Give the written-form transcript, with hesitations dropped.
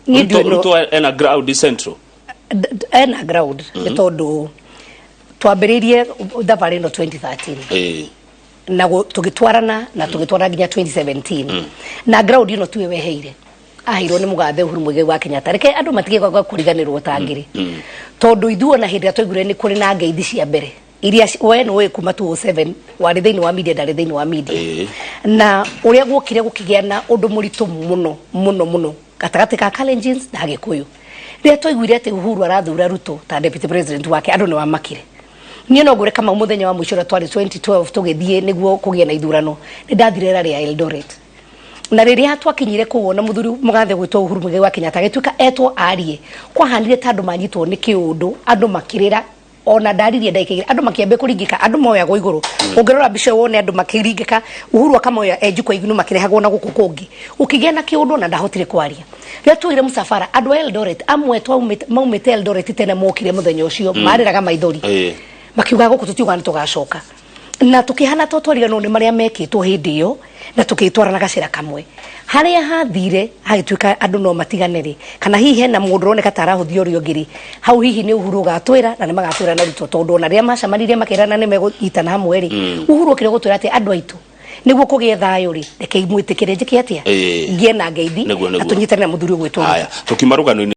Niĩ Ruto, ndiũĩ no- Ruto ena ground central. Ena ground nĩ tondũ twambĩrĩirie thabarĩ ĩno 2013 na tũgĩtwarana na tũgĩtwarana nginya 2017, na ground ĩno tiwe weheire, aheirwo nĩ mũgathe Uhuru Muigai wa Kenyatta. Reke andũ matige kwaga kũriganĩrwo ta ngĩrĩ, tondũ ithuĩ ona hĩndĩ ĩrĩa twaiguire nĩ kũrĩ na ngeithi cia mbere iria we nĩ ũĩ kuma 2007 warĩ thĩinĩ wa media, ndarĩ thĩinĩ wa media, na ũrĩa guokire gũkĩgĩa na ũndũ mũritũ mũno mũno mũno gatagatĩ ka Kalenjins na Gĩkũyũ. Rĩrĩa twaiguire atĩ Uhuru arathura Ruto ta deputy president wake, andũ nĩ wamakire. Niĩ no ngũre Kamau, mũthenya wa mũico ũrĩa twarĩ 2012 tũgĩthiĩ nĩguo kũgĩe na ithurano, nĩ ndathire rally ya Eldoret, na rĩrĩa twakinyire kũu ona mũthuri mũgathe gwĩtwo Uhuru Muigai wa Kenyatta agĩtuĩka etwo arie, kwahanire ta andũ manyitwo nĩ kĩũndũ, andũ makĩrĩra. Ona ndaririe ndagĩka 2, andũ makĩambia kũringĩka, andũ moyagwo igũrũ. Ũngĩrora mbica ĩyo wone andũ makĩringĩka, Uhuru akamoya e njukwa igũrũ, makĩrehagwo na gũkũ kũngĩ, gũkĩgĩa na kĩũndũ, na ndahotire kwaria. Rĩrĩa tuoire mũcabara, andũ a Eldoret amwe twaumĩte maumĩte Eldoret tene mokire mũthenya ũcio marĩraga maithori, makiuga gũkũ tũtiuga nĩ tũgacoka, na tũkĩhana to twariganĩrwo nĩ marĩa mekĩtwo hĩndĩ ĩyo, na tũgĩtwara na gacĩra kamwe harĩa hathire hagĩtuĩka andũ no matigane rĩ, kana hihi hena mũndũ ũroneka ta arahũthia ũrĩa ũngĩ rĩ, hau hihi nĩ Uhuru ũgatwĩra na nĩ magatwĩra na Ruto, tondũ ona rĩrĩa macemanirie makĩrana nĩ megũnyitana hamwe rĩ, Uhuru okire gũtwĩra atĩ andũ aitũ, nĩguo kũgĩe thayũ rĩ, reke mwĩtĩkĩre njĩke atĩa, ngĩe na ngeithi Nĩguo, na nĩguo. tũnyitane na mũthuri ũgwĩtwo Ruto. Haya, tukiuma rũgano-inĩ.